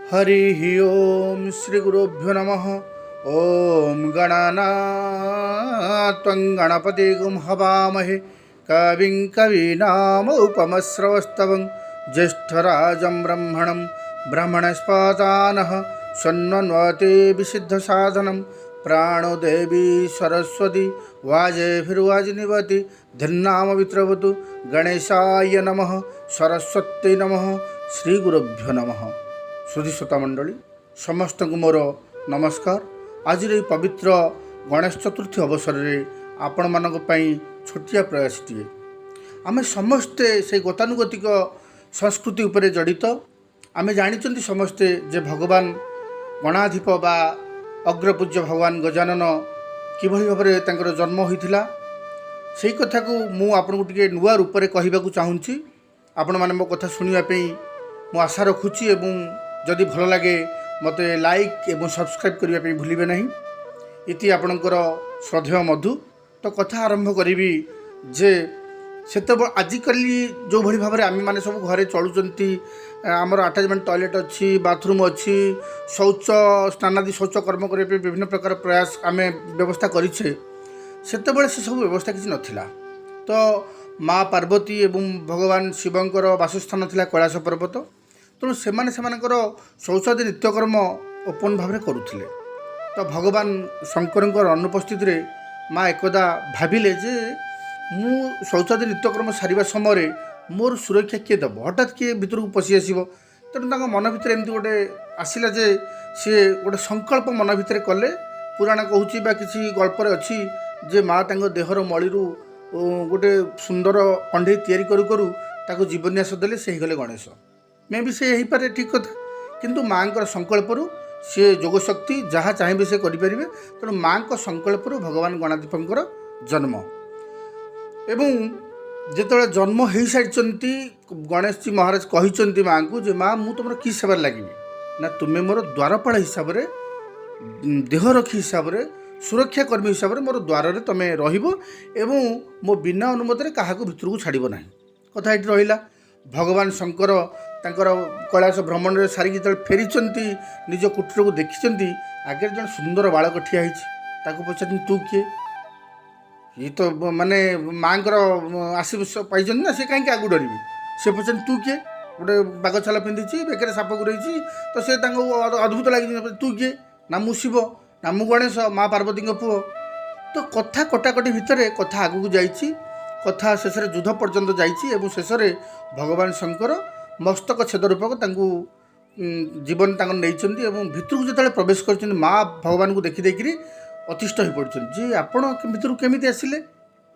ହରି ଓମ୍ ଶ୍ରୀ ଗୁରୁଭ୍ୟୋ ନମଃ। ଓମ୍ ଗଣନାତ୍ୱଂ ଗଣପତିଗୁं ହବାମହେ କବିଂ କବୀନାମୁପମଶ୍ରବସ୍ତବଂ ଜ୍ୟେଷ୍ଠରାଜं ବ୍ରହ୍ମଣं ବ୍ରହ୍ମଣସ୍ପତାନः ଶୃण्वन्ति विसिद्धसाधनं ପ୍ରାଣୋ ଦେବୀ ସରସ୍ୱତୀ ବାଜେଭିର୍ବାଜିନିବତୀ ଧିନ୍ନାମବିତ୍ରବତୁ। ଗଣେଶାୟ ନମଃ, ସରସ୍ୱତୀ ନମଃ, ଶ୍ରୀ ଗୁରୁଭ୍ୟୋ ନମଃ। ସୁଧୀ ଶ୍ରୋତା ମଣ୍ଡଳୀ, ସମସ୍ତଙ୍କୁ ମୋର ନମସ୍କାର। ଆଜିର ଏହି ପବିତ୍ର ଗଣେଶ ଚତୁର୍ଥୀ ଅବସରରେ ଆପଣମାନଙ୍କ ପାଇଁ ଛୋଟିଆ ପ୍ରୟାସଟିଏ। ଆମେ ସମସ୍ତେ ସେଇ ଗତାନୁଗତିକ ସଂସ୍କୃତି ଉପରେ ଜଡ଼ିତ। ଆମେ ଜାଣିଛନ୍ତି ସମସ୍ତେ ଯେ ଭଗବାନ ଗଣାଧିପ ବା ଅଗ୍ରପୂଜ୍ୟ ଭଗବାନ ଗଜାନନ କିଭଳି ଭାବରେ ତାଙ୍କର ଜନ୍ମ ହୋଇଥିଲା। ସେଇ କଥାକୁ ମୁଁ ଆପଣଙ୍କୁ ଟିକେ ନୂଆ ରୂପରେ କହିବାକୁ ଚାହୁଁଛି। ଆପଣମାନେ ମୋ କଥା ଶୁଣିବା ପାଇଁ ମୁଁ ଆଶା ରଖୁଛି ଏବଂ ଯଦି ଭଲ ଲାଗେ, ମୋତେ ଲାଇକ୍ ଏବଂ ସବସ୍କ୍ରାଇବ୍ କରିବା ପାଇଁ ଭୁଲିବେ ନାହିଁ। ଇତି ଆପଣଙ୍କର ଶ୍ରଦ୍ଧେୟ ମଧୁ। ତ କଥା ଆରମ୍ଭ କରିବି ଯେ ସେତେବେଳେ ଆଜିକାଲି ଯେଉଁଭଳି ଭାବରେ ଆମେମାନେ ସବୁ ଘରେ ଚଳୁଛନ୍ତି, ଆମର ଆଟାଚମେଣ୍ଟ ଟଏଲେଟ୍ ଅଛି, ବାଥରୁମ୍ ଅଛି, ଶୌଚ ସ୍ନାନାଦି ଶୌଚ କର୍ମ କରିବା ପାଇଁ ବିଭିନ୍ନ ପ୍ରକାର ପ୍ରୟାସ ଆମେ ବ୍ୟବସ୍ଥା କରିଛେ, ସେତେବେଳେ ସେସବୁ ବ୍ୟବସ୍ଥା କିଛି ନଥିଲା। ତ ମା ପାର୍ବତୀ ଏବଂ ଭଗବାନ ଶିବଙ୍କର ବାସସ୍ଥାନ ଥିଲା କୈଳାସ ପର୍ବତ। ତେଣୁ ସେମାନେ ସେମାନଙ୍କର ଶୌଚାଦି ନିତ୍ୟକର୍ମ ଓପନ୍ ଭାବରେ କରୁଥିଲେ। ତ ଭଗବାନ ଶଙ୍କରଙ୍କର ଅନୁପସ୍ଥିତିରେ ମା ଏକଦା ଭାବିଲେ ଯେ ମୁଁ ଶୌଚାଦି ନିତ୍ୟକର୍ମ ସାରିବା ସମୟରେ ମୋର ସୁରକ୍ଷା କିଏ ଦେବ? ହଠାତ୍ କିଏ ଭିତରକୁ ପଶି ଆସିବ। ତେଣୁ ତାଙ୍କ ମନ ଭିତରେ ଏମିତି ଗୋଟେ ଆସିଲା ଯେ ସିଏ ଗୋଟେ ସଂକଳ୍ପ ମନ ଭିତରେ କଲେ। ପୁରାଣ କହୁଛି ବା କିଛି ଗଳ୍ପରେ ଅଛି ଯେ ମା ତାଙ୍କ ଦେହର ମଳିରୁ ଗୋଟେ ସୁନ୍ଦର କଣ୍ଢେଇ ତିଆରି କରୁ କରୁ ତାକୁ ଜୀବନ୍ୟାସ ଦେଲେ। ସେ ହେଇଗଲେ ଗଣେଶ। ମେ ବି ସେ ହେଇପାରେ ଠିକ୍ କଥା, କିନ୍ତୁ ମାଆଙ୍କର ସଂକଳ୍ପରୁ ସିଏ ଯୋଗଶକ୍ତି, ଯାହା ଚାହିଁବେ ସେ କରିପାରିବେ। ତେଣୁ ମାଆଙ୍କ ସଂକଳ୍ପରୁ ଭଗବାନ ଗଣାଧିପଙ୍କର ଜନ୍ମ। ଏବଂ ଯେତେବେଳେ ଜନ୍ମ ହେଇସାରିଛନ୍ତି, ଗଣେଶଜୀ ମହାରାଜ କହିଛନ୍ତି ମାଆଙ୍କୁ ଯେ ମା, ମୁଁ ତୁମର କି ସେବାରେ ଲାଗିବି? ନା, ତୁମେ ମୋର ଦ୍ୱାରପାଳ ହିସାବରେ, ଦେହରକ୍ଷୀ ହିସାବରେ, ସୁରକ୍ଷା କର୍ମୀ ହିସାବରେ ମୋର ଦ୍ୱାରରେ ତୁମେ ରହିବ ଏବଂ ମୋ ବିନା ଅନୁମତିରେ କାହାକୁ ଭିତରକୁ ଛାଡ଼ିବ ନାହିଁ। କଥା ଏଇଠି ରହିଲା। ଭଗବାନ ଶଙ୍କର ତାଙ୍କର କୈଳାସ ଭ୍ରମଣରେ ସାରିକି ଯେତେବେଳେ ଫେରିଛନ୍ତି, ନିଜ କୁଟୀରକୁ ଦେଖିଛନ୍ତି ଆଗରେ ଜଣେ ସୁନ୍ଦର ବାଳକ ଠିଆ ହେଇଛି। ତାକୁ ପଚାରିଛନ୍ତି, ତୁ କିଏ? ଇଏ ତ ମାନେ ମାଆଙ୍କର ଆଶୀର୍ବାଦ ପାଇଛନ୍ତି ନା, ସେ କାହିଁକି ଆଗକୁ ଡରିବେ? ସେ ପଚାରିଛନ୍ତି, ତୁ କିଏ? ଗୋଟେ ବାଘ ଛାଲ ପିନ୍ଧିଛି, ବେକରେ ସାପ ଗୁରେଇଛି। ତ ସେ ତାଙ୍କୁ ଅଦ୍ଭୁତ ଲାଗିଛି। ତୁ କିଏ? ନା, ମୁଁ ଶିବ। ନା, ମୁଁ ଗଣେଶ, ମା ପାର୍ବତୀଙ୍କ ପୁଅ। ତ କଥା କଟାକଟି ଭିତରେ କଥା ଆଗକୁ ଯାଇଛି, କଥା ଶେଷରେ ଯୁଦ୍ଧ ପର୍ଯ୍ୟନ୍ତ ଯାଇଛି ଏବଂ ଶେଷରେ ଭଗବାନ ଶଙ୍କର ମସ୍ତକ ଛେଦ ରୂପକ ତାଙ୍କୁ ଜୀବନ ତାଙ୍କର ନେଇଛନ୍ତି। ଏବଂ ଭିତରକୁ ଯେତେବେଳେ ପ୍ରବେଶ କରିଛନ୍ତି, ମା ଭଗବାନଙ୍କୁ ଦେଖି ଦେଇକରି ଅତିଷ୍ଠ ହୋଇପଡ଼ୁଛନ୍ତି ଯେ ଆପଣ ଭିତରକୁ କେମିତି ଆସିଲେ?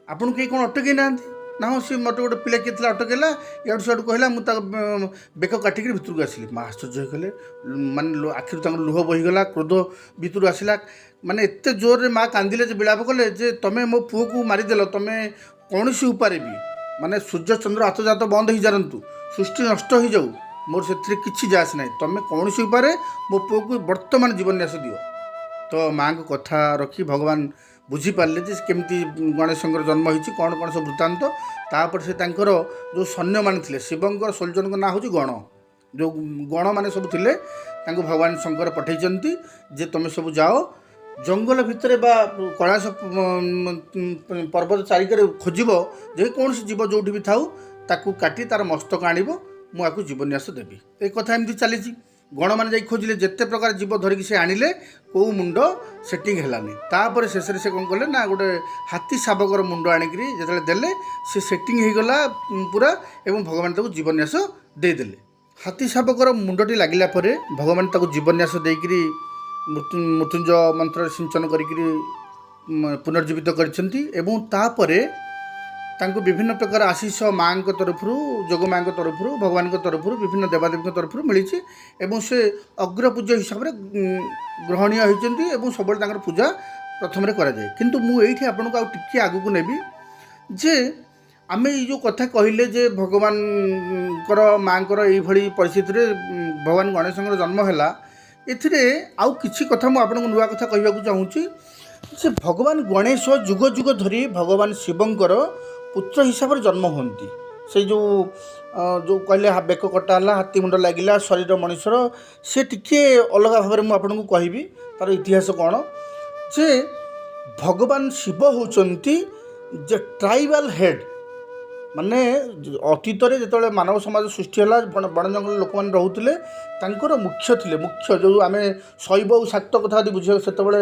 ଆପଣଙ୍କୁ କେହି କ'ଣ ଅଟକେଇ ନାହାନ୍ତି? ନା, ହଁ, ସିଏ ମୋତେ ଗୋଟେ ପିଲା କିଏ ଥିଲା ଅଟକେଇଲା, ଇଆଡ଼ୁ ସିଆଡ଼ୁ କହିଲା, ମୁଁ ତା ବେକ କାଟିକିରି ଭିତରକୁ ଆସିଲି। ମା ଆଶ୍ଚର୍ଯ୍ୟ ହୋଇଗଲେ। ମାନେ ଆଖିରୁ ତାଙ୍କର ଲୁହ ବହିଗଲା, କ୍ରୋଧ ଭିତରୁ ଆସିଲା। ମାନେ ଏତେ ଜୋରରେ ମା କାନ୍ଦିଲେ ଯେ ବିଳାପ କଲେ ଯେ ତମେ ମୋ ପୁଅକୁ ମାରିଦେଲ। ତମେ କୌଣସି ଉପାୟରେ ବି, ମାନେ ସୂର୍ଯ୍ୟ ଚନ୍ଦ୍ର ଆତଯାତ ବନ୍ଦ ହେଇଯାଆନ୍ତୁ, ସୃଷ୍ଟି ନଷ୍ଟ ହେଇଯାଉ, ମୋର ସେଥିରେ କିଛି ଯାଏ ଆସେ ନାହିଁ। ତମେ କୌଣସି ଉପାୟରେ ମୋ ପୁଅକୁ ବର୍ତ୍ତମାନ ଜୀବନ୍ୟାସ ଦିଅ। ତ ମାଆଙ୍କ କଥା ରଖି ଭଗବାନ ବୁଝିପାରିଲେ ଯେ କେମିତି ଗଣେଶଙ୍କର ଜନ୍ମ ହେଇଛି, କ'ଣ କ'ଣ ସବୁ ବୃତ୍ତାନ୍ତ। ତାପରେ ସେ ତାଙ୍କର ଯେଉଁ ସୈନ୍ୟମାନେ ଥିଲେ, ଶିବଙ୍କର ସୋଲଜରଙ୍କ ନାଁ ହେଉଛି ଗଣ, ଯେଉଁ ଗଣମାନେ ସବୁ ଥିଲେ, ତାଙ୍କୁ ଭଗବାନ ଶଙ୍କର ପଠେଇଛନ୍ତି ଯେ ତୁମେ ସବୁ ଯାଅ ଜଙ୍ଗଲ ଭିତରେ ବା କୈଳାସ ପର୍ବତ ଚାରିକରେ ଖୋଜିବ, ଯେକୌଣସି ଜୀବ ଯେଉଁଠି ବି ଥାଉ, ତାକୁ କାଟି ତାର ମସ୍ତକ ଆଣିବ, ମୁଁ ଆକୁ ଜୀବନ୍ୟାସ ଦେବି। ଏ କଥା ଏମିତି ଚାଲିଛି। ଗଣମାନେ ଯାଇ ଖୋଜିଲେ, ଯେତେ ପ୍ରକାର ଜୀବ ଧରିକି ସେ ଆଣିଲେ, କେଉଁ ମୁଣ୍ଡ ସେଟିଂ ହେଲାନି। ତାପରେ ଶେଷରେ ସେ କ'ଣ କଲେ ନା ଗୋଟେ ହାତୀ ଶାବକର ମୁଣ୍ଡ ଆଣିକିରି ଯେତେବେଳେ ଦେଲେ, ସେ ସେଟିଂ ହେଇଗଲା ପୁରା ଏବଂ ଭଗବାନ ତାକୁ ଜୀବନ୍ୟାସ ଦେଇଦେଲେ। ହାତୀ ଶାବକର ମୁଣ୍ଡଟି ଲାଗିଲା ପରେ ଭଗବାନ ତାକୁ ଜୀବନ୍ୟାସ ଦେଇକିରି ମୃତ୍ୟୁଞ୍ଜୟ ମନ୍ତ୍ରରେ ସିଞ୍ଚନ କରିକିରି ପୁନର୍ଜୀବିତ କରିଛନ୍ତି। ଏବଂ ତାପରେ ତାଙ୍କୁ ବିଭିନ୍ନ ପ୍ରକାର ଆଶିଷ ମାଆଙ୍କ ତରଫରୁ, ଯୋଗ ମାଆଙ୍କ ତରଫରୁ, ଭଗବାନଙ୍କ ତରଫରୁ, ବିଭିନ୍ନ ଦେବାଦେବୀଙ୍କ ତରଫରୁ ମିଳିଛି ଏବଂ ସେ ଅଗ୍ରପୂଜ୍ୟ ହିସାବରେ ଗ୍ରହଣୀୟ ହୋଇଛନ୍ତି ଏବଂ ସବୁବେଳେ ତାଙ୍କର ପୂଜା ପ୍ରଥମରେ କରାଯାଏ। କିନ୍ତୁ ମୁଁ ଏଇଠି ଆପଣଙ୍କୁ ଆଉ ଟିକିଏ ଆଗକୁ ନେବି ଯେ ଆମେ ଏଇ ଯେଉଁ କଥା କହିଲେ ଯେ ଭଗବାନଙ୍କର ମାଆଙ୍କର ଏଇଭଳି ପରିସ୍ଥିତିରେ ଭଗବାନ ଗଣେଶଙ୍କର ଜନ୍ମ ହେଲା, ଏଥିରେ ଆଉ କିଛି କଥା ମୁଁ ଆପଣଙ୍କୁ ନୂଆ କଥା କହିବାକୁ ଚାହୁଁଛି ଯେ ଭଗବାନ ଗଣେଶ ଯୁଗ ଯୁଗ ଧରି ଭଗବାନ ଶିବଙ୍କର ପୁତ୍ର ହିସାବରେ ଜନ୍ମ ହୁଅନ୍ତି। ସେଇ ଯେଉଁ ଯେଉଁ କହିଲେ ବେକ କଟା ହେଲା, ହାତୀ ମୁଣ୍ଡ ଲାଗିଲା, ଶରୀର ମଣିଷର, ସେ ଟିକିଏ ଅଲଗା ଭାବରେ ମୁଁ ଆପଣଙ୍କୁ କହିବି ତା'ର ଇତିହାସ କ'ଣ। ଯେ ଭଗବାନ ଶିବ ହେଉଛନ୍ତି ଯେ ଟ୍ରାଇବାଲ୍ ହେଡ଼୍। ମାନେ ଅତୀତରେ ଯେତେବେଳେ ମାନବ ସମାଜ ସୃଷ୍ଟି ହେଲା, ବଣ ଜଙ୍ଗଲ ଲୋକମାନେ ରହୁଥିଲେ, ତାଙ୍କର ମୁଖ୍ୟ ଥିଲେ। ମୁଖ୍ୟ ଯେଉଁ ଆମେ ଶୈବ ଆଉ ଶାକ୍ତ କଥା ଯଦି ବୁଝିବା, ସେତେବେଳେ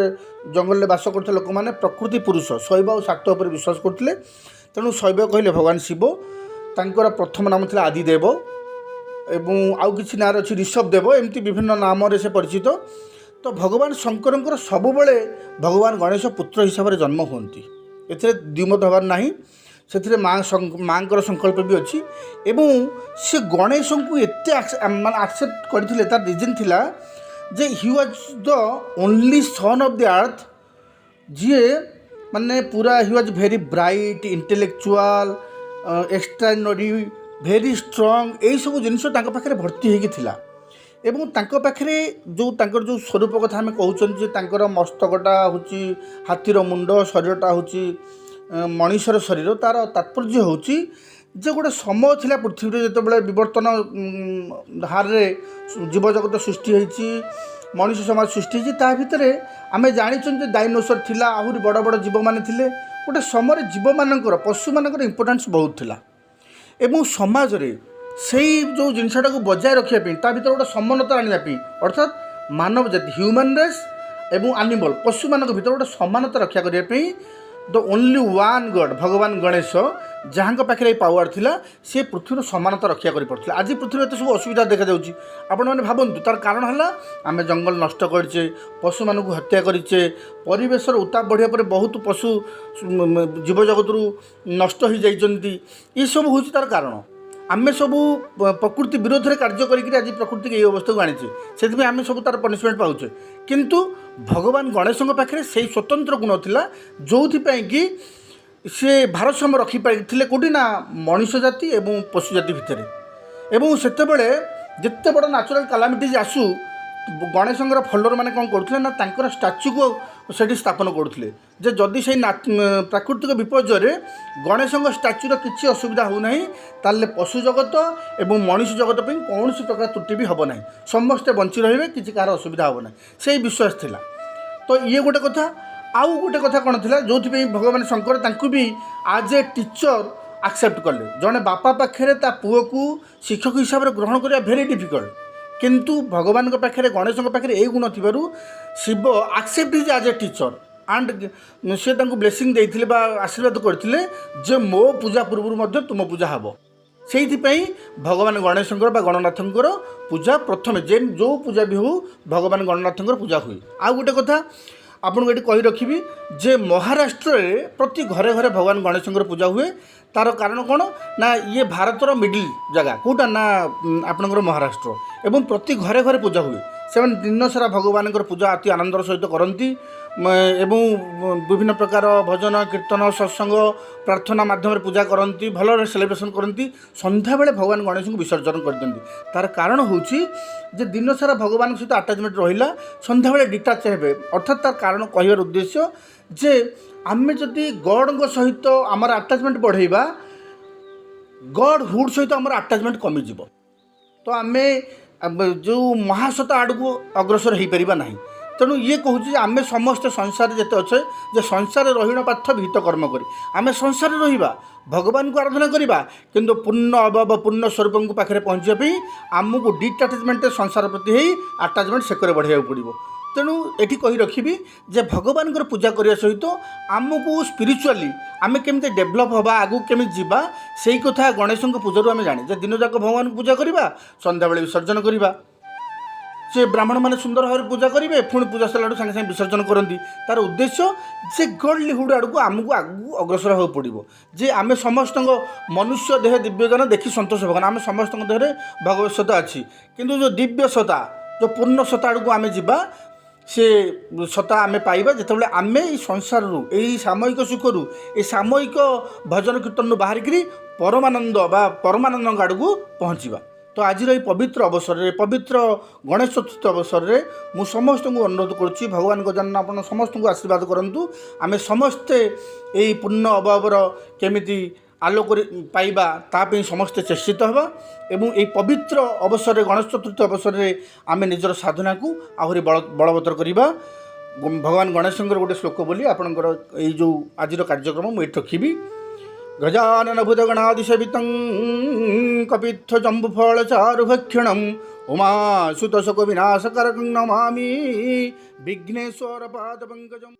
ଜଙ୍ଗଲରେ ବାସ କରୁଥିବା ଲୋକମାନେ ପ୍ରକୃତି ପୁରୁଷ ଶୈବ ଆଉ ଶାକ୍ତ ଉପରେ ବିଶ୍ୱାସ କରୁଥିଲେ। ତେଣୁ ଶୈବ କହିଲେ ଭଗବାନ ଶିବ। ତାଙ୍କର ପ୍ରଥମ ନାମ ଥିଲା ଆଦିଦେବ ଏବଂ ଆଉ କିଛି ନାଁରେ ଅଛି ଋଷଭ ଦେବ, ଏମିତି ବିଭିନ୍ନ ନାମରେ ସେ ପରିଚିତ। ତ ଭଗବାନ ଶଙ୍କରଙ୍କର ସବୁବେଳେ ଭଗବାନ ଗଣେଶ ପୁତ୍ର ହିସାବରେ ଜନ୍ମ ହୁଅନ୍ତି, ଏଥିରେ ଦ୍ୱିମତ ହେବାର ନାହିଁ। ସେଥିରେ ମାଆଙ୍କର ସଂକଳ୍ପ ବି ଅଛି। ଏବଂ ସେ ଗଣେଶଙ୍କୁ ଏତେ ମାନେ ଆକ୍ସେପ୍ଟ କରିଥିଲେ, ତାର ରିଜନ୍ ଥିଲା ଯେ he was the only son of the earth, ଯିଏ ମାନେ ପୁରା he was very bright, intellectual, extraordinary, very strong। ଏଇସବୁ ଜିନିଷ ତାଙ୍କ ପାଖରେ ଭର୍ତ୍ତି ହେଇକି ଥିଲା। ଏବଂ ତାଙ୍କ ପାଖରେ ଯେଉଁ ତାଙ୍କର ଯେଉଁ ସ୍ୱରୂପ କଥା ଆମେ କହୁଛନ୍ତି ଯେ ତାଙ୍କର ମସ୍ତକଟା ହେଉଛି ହାତୀର ମୁଣ୍ଡ, ଶରୀରଟା ହେଉଛି ମଣିଷର ଶରୀର, ତା'ର ତାତ୍ପର୍ଯ୍ୟ ହେଉଛି ଯେ ଗୋଟେ ସମୟ ଥିଲା ପୃଥିବୀରେ ଯେତେବେଳେ ବିବର୍ତ୍ତନ ହାରରେ ଜୀବଜଗତ ସୃଷ୍ଟି ହେଇଛି, ମଣିଷ ସମାଜ ସୃଷ୍ଟି ହେଇଛି, ତା ଭିତରେ ଆମେ ଜାଣିଛନ୍ତି ଯେ ଡାଇନୋସର ଥିଲା, ଆହୁରି ବଡ଼ ବଡ଼ ଜୀବମାନେ ଥିଲେ। ଗୋଟେ ସମୟରେ ଜୀବମାନଙ୍କର, ପଶୁମାନଙ୍କର ଇମ୍ପୋର୍ଟାନ୍ସ ବହୁତ ଥିଲା। ଏବଂ ସମାଜରେ ସେଇ ଯେଉଁ ଜିନିଷଟାକୁ ବଜାୟ ରଖିବା ପାଇଁ, ତା ଭିତରେ ଗୋଟେ ସମାନତା ଆଣିବା ପାଇଁ, ଅର୍ଥାତ୍ ମାନବ ଜାତି ହ୍ୟୁମାନ୍ ରେସ୍ ଏବଂ ଆନିମଲ୍ ପଶୁମାନଙ୍କ ଭିତରେ ଗୋଟେ ସମାନତା ରକ୍ଷା କରିବା ପାଇଁ the only one god ଭଗବାନ ଗଣେଶ, ଯାହାଙ୍କ ପାଖରେ ଏଇ ପାୱାର ଥିଲା, ସେ ପୃଥିବୀର ସମାନତା ରକ୍ଷା କରିପାରୁଥିଲେ। ଆଜି ପୃଥିବୀରେ ଏତେ ସବୁ ଅସୁବିଧା ଦେଖାଯାଉଛି, ଆପଣମାନେ ଭାବନ୍ତୁ, ତାର କାରଣ ହେଲା ଆମେ ଜଙ୍ଗଲ ନଷ୍ଟ କରିଛେ, ପଶୁମାନଙ୍କୁ ହତ୍ୟା କରିଛେ। ପରିବେଶର ଉତ୍ତାପ ବଢ଼ିବା ପରେ ବହୁତ ପଶୁ ଜୀବଜଗତରୁ ନଷ୍ଟ ହୋଇଯାଇଛନ୍ତି। ଏସବୁ ହେଉଛି ତା'ର କାରଣ। ଆମେ ସବୁ ପ୍ରକୃତି ବିରୋଧରେ କାର୍ଯ୍ୟ କରିକିରି ଆଜି ପ୍ରକୃତିକି ଏଇ ଅବସ୍ଥାକୁ ଆଣିଛେ। ସେଥିପାଇଁ ଆମେ ସବୁ ତା'ର ପନିସମେଣ୍ଟ ପାଉଛେ। କିନ୍ତୁ ଭଗବାନ ଗଣେଶଙ୍କ ପାଖରେ ସେଇ ସ୍ୱତନ୍ତ୍ର ଗୁଣ ଥିଲା, ଯେଉଁଥିପାଇଁ କି ସେ ଭାରସାମ୍ୟ ରଖିପାରିଥିଲେ କେଉଁଠି ନା ମଣିଷ ଜାତି ଏବଂ ପଶୁ ଜାତି ଭିତରେ। ଏବଂ ସେତେବେଳେ ଯେତେ ବଡ଼ ନ୍ୟାଚୁରାଲ୍ କାଲାମିଟିଜ୍ ଆସୁ, ଗଣେଶଙ୍କର ଫଲୋଅର୍ ମାନେ କ'ଣ କରୁଥିଲେ ନା ତାଙ୍କର ଷ୍ଟାଚୁକୁ ସେଠି ସ୍ଥାପନ କରୁଥିଲେ ଯେ ଯଦି ସେଇ ପ୍ରାକୃତିକ ବିପର୍ଯ୍ୟୟରେ ଗଣେଶଙ୍କ ଷ୍ଟାଚୁର କିଛି ଅସୁବିଧା ହେଉନାହିଁ, ତାହେଲେ ପଶୁ ଜଗତ ଏବଂ ମଣିଷ ଜଗତ ପାଇଁ କୌଣସି ପ୍ରକାର ତ୍ରୁଟି ବି ହେବ ନାହିଁ, ସମସ୍ତେ ବଞ୍ଚି ରହିବେ, କିଛି କାହାର ଅସୁବିଧା ହେବ ନାହିଁ। ସେଇ ବିଶ୍ୱାସ ଥିଲା। ତ ଇଏ ଗୋଟେ କଥା। ଆଉ ଗୋଟେ କଥା କ'ଣ ଥିଲା, ଯେଉଁଥିପାଇଁ ଭଗବାନ ଶଙ୍କର ତାଙ୍କୁ ବି ଆଜ୍ ଏ ଟିଚର୍ ଆକ୍ସେପ୍ଟ କଲେ? ଜଣେ ବାପା ପାଖରେ ତା ପୁଅକୁ ଶିକ୍ଷକ ହିସାବରେ ଗ୍ରହଣ କରିବା ଭେରି ଡିଫିକଲ୍ଟ। କିନ୍ତୁ ଭଗବାନଙ୍କ ପାଖରେ, ଗଣେଶଙ୍କ ପାଖରେ ଏଇ ଗୁଣ ଥିବାରୁ Shiva accept his as a teacher and ସେ ତାଙ୍କୁ ବ୍ଲେସିଂ ଦେଇଥିଲେ ବା ଆଶୀର୍ବାଦ କରିଥିଲେ ଯେ ମୋ ପୂଜା ପୂର୍ବରୁ ମଧ୍ୟ ତୁମ ପୂଜା ହେବ। ସେଇଥିପାଇଁ ଭଗବାନ ଗଣେଶଙ୍କର ବା ଗଣନାଥଙ୍କର ପୂଜା ପ୍ରଥମେ, ଯେ ଯେଉଁ ପୂଜା ବି ହେଉ, ଭଗବାନ ଗଣନାଥଙ୍କର ପୂଜା ହୁଏ। ଆଉ ଗୋଟେ କଥା ଆପଣଙ୍କୁ ଏଠି କହି ରଖିବି ଯେ ମହାରାଷ୍ଟ୍ରରେ ପ୍ରତି ଘରେ ଘରେ ଭଗବାନ ଗଣେଶଙ୍କର ପୂଜା ହୁଏ। ତା'ର କାରଣ କ'ଣ ନା ଇଏ ଭାରତର ମିଡ଼ିଲ୍ ଜାଗା କେଉଁଟା ନା ଆପଣଙ୍କର ମହାରାଷ୍ଟ୍ର। ଏବଂ ପ୍ରତି ଘରେ ଘରେ ପୂଜା ହୁଏ। ସେମାନେ ଦିନସାରା ଭଗବାନଙ୍କର ପୂଜା ଅତି ଆନନ୍ଦର ସହିତ କରନ୍ତି ଏବଂ ବିଭିନ୍ନ ପ୍ରକାର ଭଜନ, କୀର୍ତ୍ତନ, ସତ୍ସଙ୍ଗ, ପ୍ରାର୍ଥନା ମାଧ୍ୟମରେ ପୂଜା କରନ୍ତି, ଭଲରେ ସେଲିବ୍ରେସନ୍ କରନ୍ତି। ସନ୍ଧ୍ୟାବେଳେ ଭଗବାନ ଗଣେଶଙ୍କୁ ବିସର୍ଜନ କରିଦିଅନ୍ତି। ତା'ର କାରଣ ହେଉଛି ଯେ ଦିନସାରା ଭଗବାନଙ୍କ ସହିତ ଆଟାଚମେଣ୍ଟ ରହିଲା, ସନ୍ଧ୍ୟାବେଳେ ଡିଟାଚ୍ ହେବେ। ଅର୍ଥାତ୍ ତାର କାରଣ କହିବାର ଉଦ୍ଦେଶ୍ୟ ଯେ ଆମେ ଯଦି ଗଡ଼ଙ୍କ ସହିତ ଆମର ଆଟାଚମେଣ୍ଟ ବଢ଼େଇବା, ଗଡ଼୍ ହୁଡ଼୍ ସହିତ ଆମର ଆଟାଚମେଣ୍ଟ କମିଯିବ। ତ ଆମେ ଯେଉଁ ମହାସତା ଆଡ଼କୁ ଅଗ୍ରସର ହେଇପାରିବା ନାହିଁ। ତେଣୁ ଇଏ କହୁଛି ଯେ ଆମେ ସମସ୍ତେ ସଂସାରରେ ଯେତେ ଅଛେ, ଯେ ସଂସାରରେ ରହିଣ ପାର୍ଥ ବିହିତ କର୍ମ କରି, ଆମେ ସଂସାରରେ ରହିବା, ଭଗବାନଙ୍କୁ ଆରାଧନା କରିବା, କିନ୍ତୁ ପୂର୍ଣ୍ଣ ଅବୟବ ପୂର୍ଣ୍ଣ ସ୍ୱରୂପଙ୍କ ପାଖରେ ପହଞ୍ଚିବା ପାଇଁ ଆମକୁ ଡିଟାଚମେଣ୍ଟ ସଂସାର ପ୍ରତି ହେଇ ଆଟାଚମେଣ୍ଟ ସେକରେ ବଢ଼ାଇବାକୁ ପଡ଼ିବ। ତେଣୁ ଏଠି କହି ରଖିବି ଯେ ଭଗବାନଙ୍କର ପୂଜା କରିବା ସହିତ ଆମକୁ ସ୍ପିରିଚୁଆଲି ଆମେ କେମିତି ଡେଭଲପ୍ ହେବା, ଆଗକୁ କେମିତି ଯିବା, ସେଇ କଥା ଗଣେଶଙ୍କ ପୂଜାରୁ ଆମେ ଜାଣେ ଯେ ଦିନଯାକ ଭଗବାନଙ୍କୁ ପୂଜା କରିବା, ସନ୍ଧ୍ୟାବେଳେ ବିସର୍ଜନ କରିବା। ସେ ବ୍ରାହ୍ମଣମାନେ ସୁନ୍ଦର ଭାବରେ ପୂଜା କରିବେ, ପୁଣି ପୂଜା ସରିଲାଠୁ ସାଙ୍ଗେ ସାଙ୍ଗେ ବିସର୍ଜନ କରନ୍ତି। ତା'ର ଉଦ୍ଦେଶ୍ୟ ଯେ ଗଡ଼ଲିହୁଡ଼ ଆଡ଼କୁ ଆମକୁ ଆଗକୁ ଅଗ୍ରସର ହେବାକୁ ପଡ଼ିବ, ଯେ ଆମେ ସମସ୍ତଙ୍କ ମନୁଷ୍ୟ ଦେହ ଦିବ୍ୟଜ୍ଞାନ ଦେଖି ସନ୍ତୋଷ ଭଗବାନ। ଆମେ ସମସ୍ତଙ୍କ ଦେହରେ ଭଗବତ ସତ୍ତା ଅଛି, କିନ୍ତୁ ଯେଉଁ ଦିବ୍ୟ ସତ୍ତା, ଯେଉଁ ପୂର୍ଣ୍ଣ ସତ୍ତା ଆଡ଼କୁ ଆମେ ଯିବା, ସେ ସତ୍ତା ଆମେ ପାଇବା ଯେତେବେଳେ ଆମେ ଏଇ ସଂସାରରୁ, ଏଇ ସାମୟିକ ସୁଖରୁ, ଏଇ ସାମୟିକ ଭଜନ କୀର୍ତ୍ତନରୁ ବାହାରିକିରି ପରମାନନ୍ଦ ବା ପରମାନନ୍ଦଙ୍କ ଆଡ଼କୁ ପହଞ୍ଚିବା। ତ ଆଜିର ଏଇ ପବିତ୍ର ଅବସରରେ, ପବିତ୍ର ଗଣେଶ ଚତୁର୍ଥୀ ଅବସରରେ ମୁଁ ସମସ୍ତଙ୍କୁ ଅନୁରୋଧ କରୁଛି, ଭଗବାନ ଗଜାନନ ଆପଣ ସମସ୍ତଙ୍କୁ ଆଶୀର୍ବାଦ କରନ୍ତୁ। ଆମେ ସମସ୍ତେ ଏଇ ପୂର୍ଣ୍ଣ ଅବୟବର କେମିତି ଆଲୋକରେ ପାଇବା, ତା ପାଇଁ ସମସ୍ତେ ଚେଷ୍ଟିତ ହେବା ଏବଂ ଏହି ପବିତ୍ର ଅବସରରେ, ଗଣେଶ ଚତୁର୍ଥୀ ଅବସରରେ ଆମେ ନିଜର ସାଧନାକୁ ଆହୁରି ବଳବତ୍ତର କରିବା। ଭଗବାନ ଗଣେଶଙ୍କର ଗୋଟେ ଶ୍ଲୋକ ବୋଲି ଆପଣଙ୍କର ଏଇ ଯେଉଁ ଆଜିର କାର୍ଯ୍ୟକ୍ରମ ମୁଁ ଏଇଠି ରଖିବି। ଗଜାନନ ଭୂତଗଣାଦିସେବିତଂ କପିତ୍ଥ ଜମ୍ବୁଫଳ ଚାରୁଭକ୍ଷଣಂ ଉମାସୁତ ଶୋକ ବିନାଶକାରକଂ ନମାମି ବିଘ୍ନେଶ୍ୱର ପାଦ ପଙ୍କଜମ୍।